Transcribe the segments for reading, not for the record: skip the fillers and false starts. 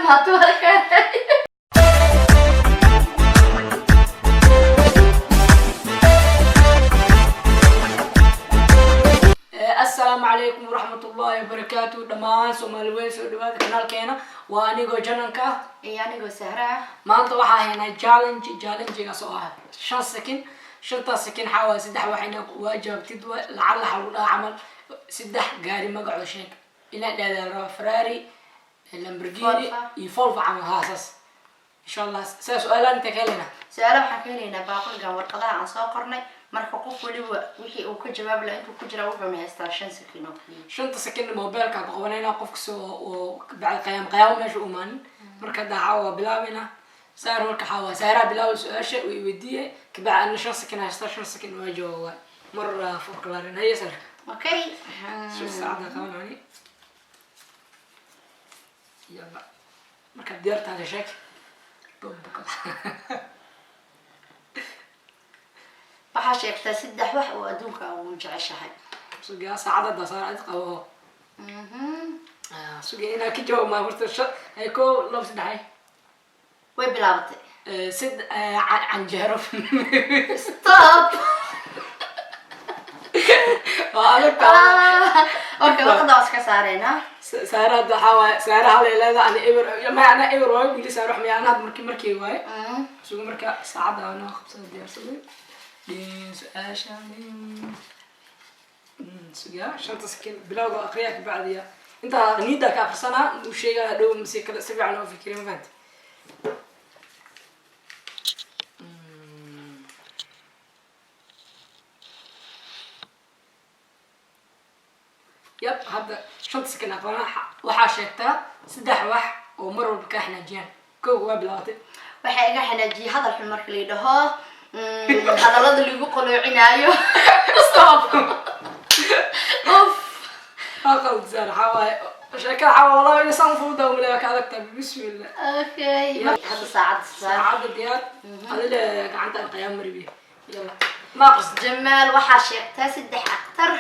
Dhamaatay markaa. Assalaamu calaykum waraxmatullaahi wabarakaatu. Dhammaan Soomaali weyn, soo dhawaada kanaalkeena. Waa anigoo Jananka ah. Iyo anigoo Sahra ah. Maanta waxaa haynaa challenge. Challengegaas oo ah 5 second. Shantaas second waxaa waaye saddex waxayna waa jawaabtid wa lacag laxa lagu dhaha camal. Saddex gaari magacooda sheeg ilaa dhahdaa la rabaa: Ferrari, Lamborghini Volvo. iyo Volvo camal. Haasaas insha Allah saa su-aalaan intee ka helaynaa? Su-aala waxaan ka helaynaa baaquligan warqadaha aan soo qornay. Marka qof waliba wixii uu ka jawaabi lahaa intuu ku jira, wuxuuna haystaa 5 second oo keliya. Shanta second mobilka ku qabanayna, qof kasta oo bacda qiyaam qiyaamo meesha u imaanin. Marka hadda waa bilaabayna saar. Marka waxaa waa Saaraa bilaabay su-aasha way weydiiyey, kabacdi ana 5 second haysta, 5 second waa jawaab mar furkalaarin. Haye Saar. Okay. Soo saacada qabanani. Yalla, marka diyaartaada sheeg. Bumbuka. Waxaa sheegtaa saddex wax oo adduunka ugu jeceshahay. Sugaa, saacada hadda saar ad qabo. Suga inaa ka jawaab maa horta. Hay, kow, labo, saddex, hay. Way bilaabatay. Sid canjeero. Stop. Waa adag tahay. Okay, warqada waa iska saareynaa. Saara hadda waxaa waaye Saara hal ay leedahay, ani eber maya, ana eber waayo wili. Saara wax maya, ana hadda markii waaye. Suga, marka saacadda anoo qabsada diyaarsaday. Dhin su-aasha suga, shanta second bilowga aqriyaa, kabacdiya intaa niiddaa ka akrisanaa uu sheegaa hadhow mase kale si fiican oo fikiriya. Ma fahanti? Yab, hadda shanta second aqoona. Waxaa sheegtaa saddex wax oo mar walba kaa xanaajiyaan. Kow, waa bilaabatay. Waxaa iga xanaajiyay hadal xun marka la yidhaho, hadallada lagu qaloocinaayo. Stop. Uf. Aqal sar waxaa waaye sheekada waxaa waaye wallahi inay saan fududaa umaleeya, ka adag tahay. Bismillah. Okay, hadda saacadda saar. Saacadda diyaar. Adile gacanta qiyaam maribiya. Yalla, ma aqris. Jamaal, waxaa sheegtaa saddex actor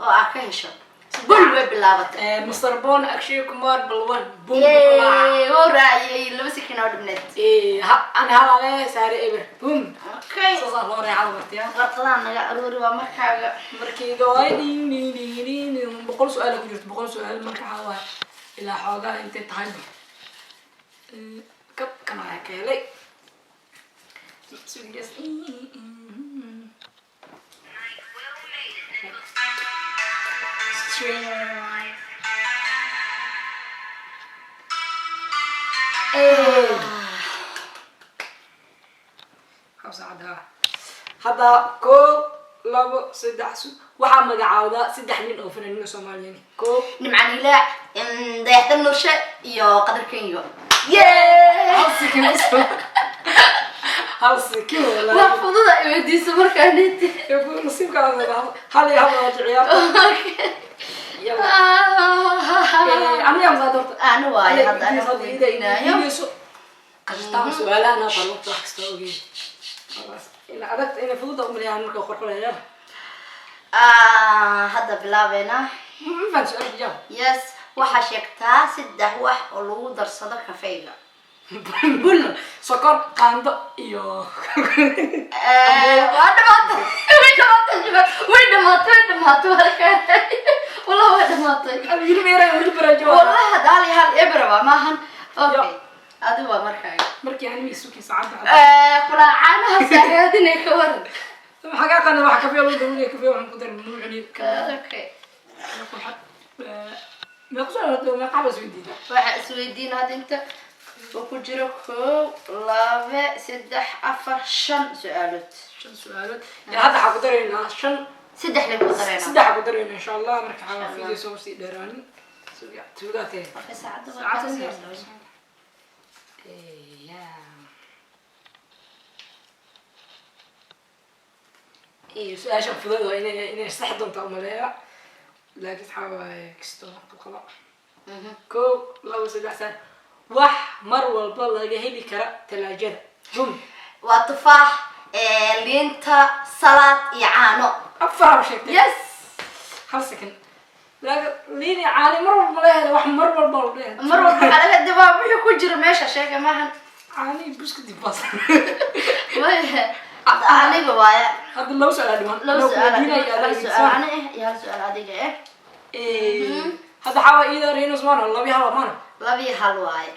oo aad ka hesho. Bul, way bilaabatay. Mr. Bon, Akshay Kumar, Balwan. Boom. Yay, wuu raaciyay. 2 second oo dhibneed. Ani halaale, Saare eber. Boom. Okay. Saasaan loo reexada martiya. Warqadaha naga aruuri, waa markaaga. Markayga waay dhin dhin dhin dhin dhin. 100 su-aal ku jirto, 100 su-aal. Marka waxaa waaye ilaa xoogaa intay tahay kab kan ayaa ka helay. Sugigas. Saacadda hadda kow, labo, saddex. Waxaa magacaawdaa saddex nin oo fanaaniin Soomaaliyeed. Kow. Nimcan Hilaac, Dayaxdan Nurshe iyo Qadar Kenyo. Hal second, hal second wallahi. Wax fududa i weydiiso markaa niti. Nasiibka hal iyo hal waa ciyaarta. Yalla, aniga masaa doorta. Ana waayo hadda ana ku weydiinaayo. Qashitaan su-aalaha naa qor waqti wax kasta ogeyn. Ina adag ina fududa umaleeyaan marka qorqorayaan. Hadda bilaabeynaa. Ma fahan su-aasha jawaab. Yes, waxaa sheegtaa saddex wax oo lagu darsado kafeyga. Bul, sokor, qaando iyo Waa dhamaatay, way dhamaatay Jamaal. Way dhamaatay, way dhamaatay markaa. Wallah, way dhamaatay. Wili meera wili barajo. Wallah hadda hal iyo hal ebra waa maahan. Okay, adi waa markaaga. Markii aan suki saacadda. Kulaa caanaha saagaadinay ka waran. Maxaa ka qana wax kafee loo dawlay? Kafee waxaan ku daray nuucni. Okay. Meeqa su'aal hadda, meeqa bas weydiin? Waxaa isweydiin hadda inta uu ku jiro: kow, laba, saddex, afar, shan su-aalood. Shan su-aalood ya hadda waxaa ku daraynaa shan. Saddex lay ku dareynaa. Saddex ku daraynaa insha Allah. Marka waxaa video soo sii dheeraanin. Sugaatee. Okay, saacadda waa Saacadda. kaas. Iyo su-aasha fudud waa inay sax doonta umaleeya, laakiin waxaa waaye kisto qabqaba. Kow, labo, saddex, saan wax mar walba laga heli kara talaajada. Bum. Waa tufaax, liinta, salaad iyo caano. Afar haba sheegtay. Yes. Hal second. Laakiin liin iyo caano mar walba laga hela, wax mar walba laga hela. Mar walba waxaa laga dibaa. Jawaab wixii ku jira meesha sheega maahan. Caani, buskud iyo baasta. Aniga waaya. Hadda laba su-aal dhiman. Laba su-aal. Weydiinaya, Hal adaa su-aal ani eh iyo hal su-aal adiga eh. Hadda xawa iyada reynus maano, 2-1 maano. 2-1 waaye.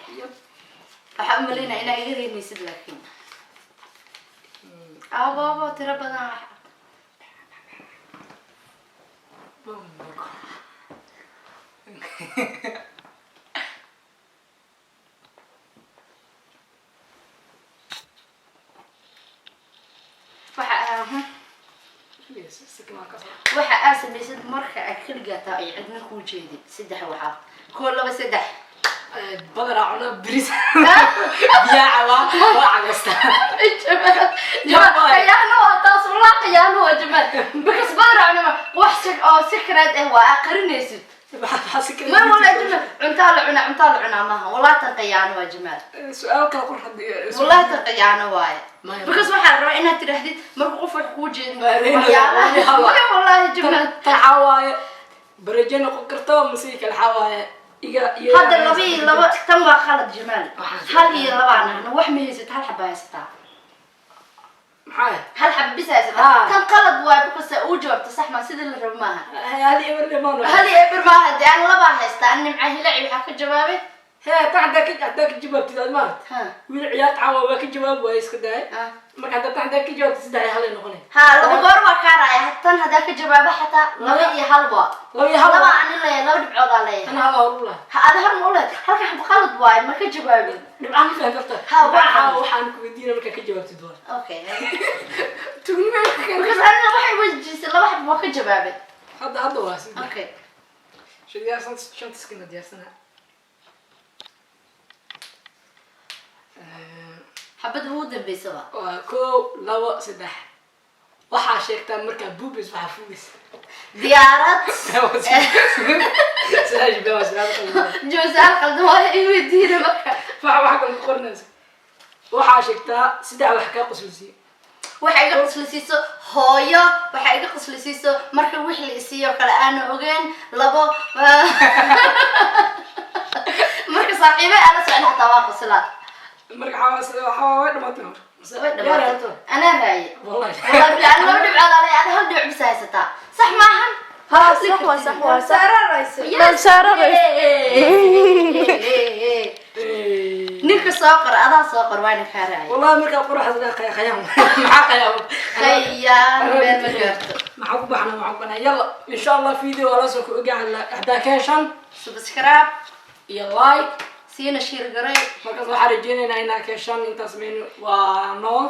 Waxaa u malaynaya inaa iga reynaysid, laakiin aabo tiro badan wax. Waxa waxa aa samaysid marka aad keligaa tahay ay cidna kuu jeedin, saddex waxaa: koo, laba, saddex. Badanaa cuna bariis, biyaa cabaa, waa cagasta. Khiyaano waa taas, walaa khiyaano waa Jamaal, because badanaa cunama wax si oo secret eh waa aa qarinaysid. Maxaa si kale? Ma walaa Jamaal, cuntaa la cunaa, cuntaa la cunaa maaha. Walaa tan khiyaano waa, Jamaal. Su-aal kale qor haddii. Walaa tan khiyaano waaye. Maya. Because waxaa la rabaa inaad tidhaahdid marka qof wax kuu jeedin Waa reynaya, waxyaalaha. waa. Maya, wallaahi Jamaal. Tan waxaa waaye bareje noqon karta, mase kale waxaa waaye iga iga. Hadda 2-2, tan waa qalad, Jamaal. Waxaan 1-2 nahna, wax ma haysid, hal xaba haysataa. Maxaa? Hal xaba bis haysataa. Ah. Tan qalad waaye because uu jawaabta sax maa, sidii la rabo maaha. 1-0 lemaano. 1-0 maaha dee, aan labaa haystaa. An Nimca Hilaci waxaa ka jawaabay. Hee, tan haddaa ka jawaabtid aad maaragt. Ha. Wiil ciyaarta caawa waa ka jawaab waaye, iska daay. Ah. Marka haddaa tan haddaa ka jawaabtid, 3-1 ay noqonay. Ha, laba goor waa kaaraya. Tan haddaa ka jawaaba xataa 2-1 waa. 2-1. Laba ani leeyahay, laba dhibcood aa leeyahay. Ana hal hor u lahay. Ha, ada har ma u lehed, halka xaba qalad waaye, ma ka jawaabin. Dhibcaha ma fahan karta. Ha, waa dhibcaha fahmay. Waxaan ku weydiinaya markaa ka jawaabtid waa Okay. Tugnimo. Because anina waxay weydiisay laba xaba waa ka jawaabay. Hadda waa 3. Okay. Shan diyaarsan, shanta iskana diyaarsana. Xabada ugu dambeysa waa. Waa kow, labo, saddex. Waxaa sheegtaa markaa buubis waxaa fuubis. Diyaarad. Su-aasha baa su-aal qaldan. Joosaal qaldan waayo, i weydiina marka. Waxa kale ku qoranaysa, waxaa sheegtaa saddex wax kaa qoslisiiye. Waxa iga qoslisiiso hooyo, waxa iga qoslisiiso marka wix la isiiyo kale aana ogeyn. Labo, marka saaxiibe ala socon xataa waa qoslaa. Marka waxaa way dhamaatay hor. Way dhamaatay, anaa raaye. Wallahi. Wallahi bilaa, laba dhibcood alay, ada hal dhibic bisa haysataa, sax maahan? Ha, sax waa, sax waa, sax. Saara rays. Ninka soo qor, adaa soo qor, waana kaa raayay. Wallahi markaa qoraxda khayaan, maxaa khayaan? Khayaan meel ma gaarto. Maxaa ku baxna? Yalla, insha Allah video waa la soo ku ogaan haddaa ka heshaan. Subscribe iyo like. Siina share garay. Markaas waxaan rajeynaynaa inaa ka heshaan. Intaas maynu waa noo.